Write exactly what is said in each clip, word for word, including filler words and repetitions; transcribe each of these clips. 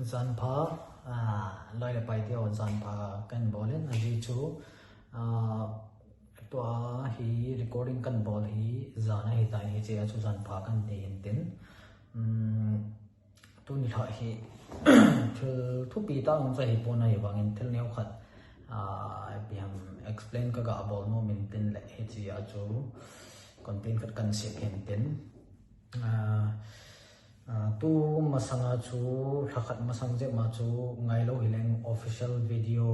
Janpha, ah, loi le pai teu janpha kan bol in, ajeh chu, ah, tua hi recording kan bol hi jan ahitai, hiche a chu janpha kan ti hin tin. Um, tuni lha hi thil thupi tah um chu ahipon ahivangin thil neo khat, ah, ipi ham explain ka ga bol nom in tin le hiche a chu content khat kan sep hin tin. Ah, ah, tu masanga chu, lha khat masang jep ma chu, Ngailou Hileng official video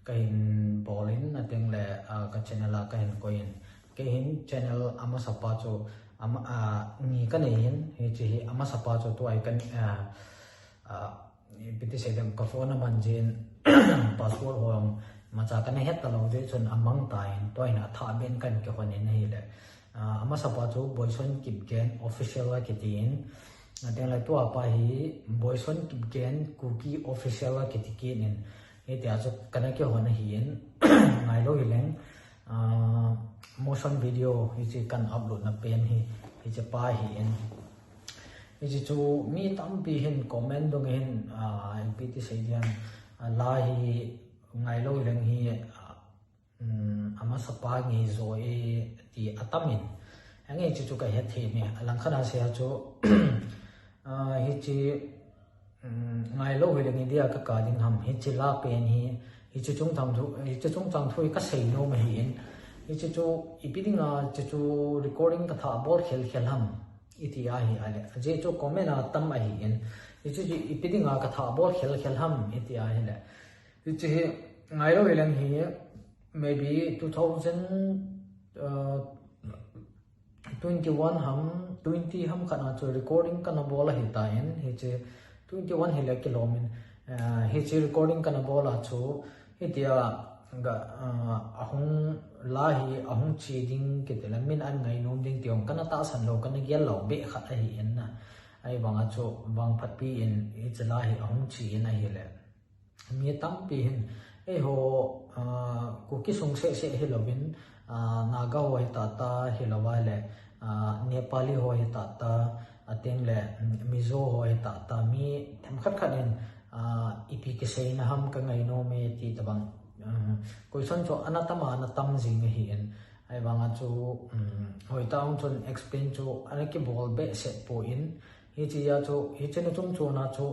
ka hin bol in, ateng le, ah, ka channel a ka hin koi in. Kei hin channel amasa pa chu, ama, ah, ni ka nei in, hiche hi amasa pa chu tua hi kan, ah, ah, ipi ti sei dem, ka phone a man jin, password ho jong imacha kana het talou jeh chun amang tan, tua hin athah beh in kan kihon in ahile. Ah, amasa pa chu Boison Kipgen Official akiti in. Ateng le tua pa hi Boison Kipgen Kuki Official akiti kit in. Hitia chu kana kihon ahin, Ngailou Hileng, ah, motion video hiche kan upload na pen hi, hiche pa hi in. Hiche chu mi tampi hin comment dung hin, ah, ipi ti sei diam, ah, la hi Ngailou Hileng hi, ah, um, amasa pa ngei jo e ti atam in. Ange hiche chu ka het thei me, alang khat a sei a chu, ah, hiche, um, Ngailou Hileng hi dia ka ka ding ham, hiche la pen hi, hiche chungchang thu, hiche chungchang thu hi ka sei nom ahin. Hiche chu ipi dinga, hiche chu recording ka thah bol khel khel ham, iti ahi ale. Ajeh chu comment a tam ahin. Hiche chu ipi dinga ka thah bol khel khel ham, iti ahile. Hiche hi Ngailou Hileng hi maybe two thousand, uh, twenty-one ham, twenty ham khat a chu recording kana bol ahitan, hiche twenty-one hile kilom in, ah, hiche recording kana bol a chu, hitia ga, ah, ahung la hi ahung che ding kiti le min an ngainom ding ti jong kana tahsan lou, kana gel lou beh khat ahin na. Ahivang a chu vangphat pi in hiche la hi ahung che in ahile. Mi tampi hin, eiho, ah, Kuki sung seh seh hilouvin, ah, Naga ho hi tata hilou a le, ah, Nepali ho hi tata, ateng le, mm, Mizo ho hi tata, mi themkhat khat in, ah, ipi kiseina ham ka ngainom e ti tabang, um, question chu ana tam a ana tam jing ahin, ahivang a chu, um, hoitah a hung chun explain chu ana kibol behseh poi, hiche a chu, hiche na chung chun a chu,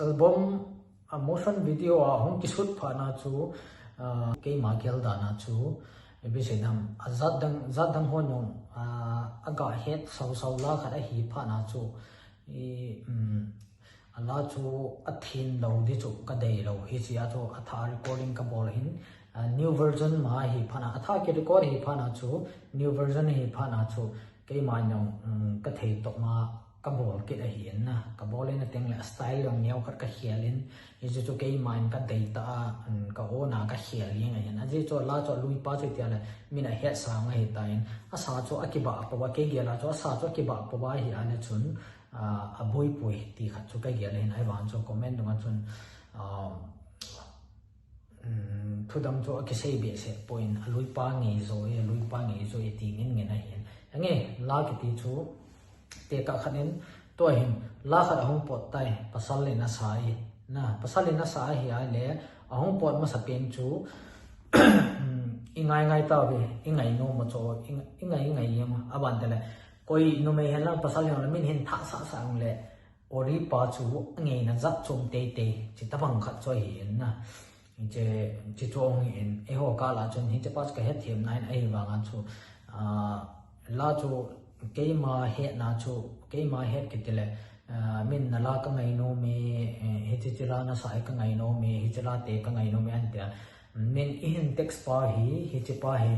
album, a motion video a hung kishoot phat na chu, ah, keima gel dan a chu, ipi sei dem, ajat dang, jat dang hon jong, ah, aga het sau sau la khat ahi phat na chu, i, um, ala chu athin lou di chu ka dei lou, hiche a chu athah recording ka bol hin, ah, new version ma ahi phat na, athah ki record ahi phat na chu, new version ahi phat na chu, keima jong, um, ka thei toh ma, ka bol kit ahin na, ka bol in ateng le a style jong neo khat ka khel in, hiche chu keima in ka dei tah a, um, ka own a ka khel jeng ahin. Ajeh chu la chu alui pa chu tia le min ahet sang ahitan, asa chu akibah poi, kei gel a chu asa chu akibah poi ahi a le chun, ah, aboi poi ti khat chu ka gel ahin, ahivang chu comment dung a chun, ah, um, thudang chu akisei behseh poi, alui pa ngei jo e, alui pa ngei jo e ti ngen ngen ahin. Ange, la kiti chu, tekah khat in, tua hin, la khat ahung pot tai, pasal in asa e. Na, pasal in asa ahi a le, ahung pot masa pen chu, um, i ngai ngai tauve, i ngainom a chu, i, i ngai, i ngai em, aban te le, koi numei hen lang pasal hen lang min hin thah sah sah ang le, Ori pa chu ngeina jat chom tei tei, hiche tabang khat chu ahin na. Hiche, hiche chu ahin, eiho kal a chun hiche pa chu ka het them nai in ahivang a chu, ah, la chu keima hetna chu, keima het kiti le, ah, min na la ka ngainom e, eh, hiche hiche la nasa hi ka ngainom e, hiche la te ka ngainom e an tia. Min i hin text pa hi, hiche pa hi,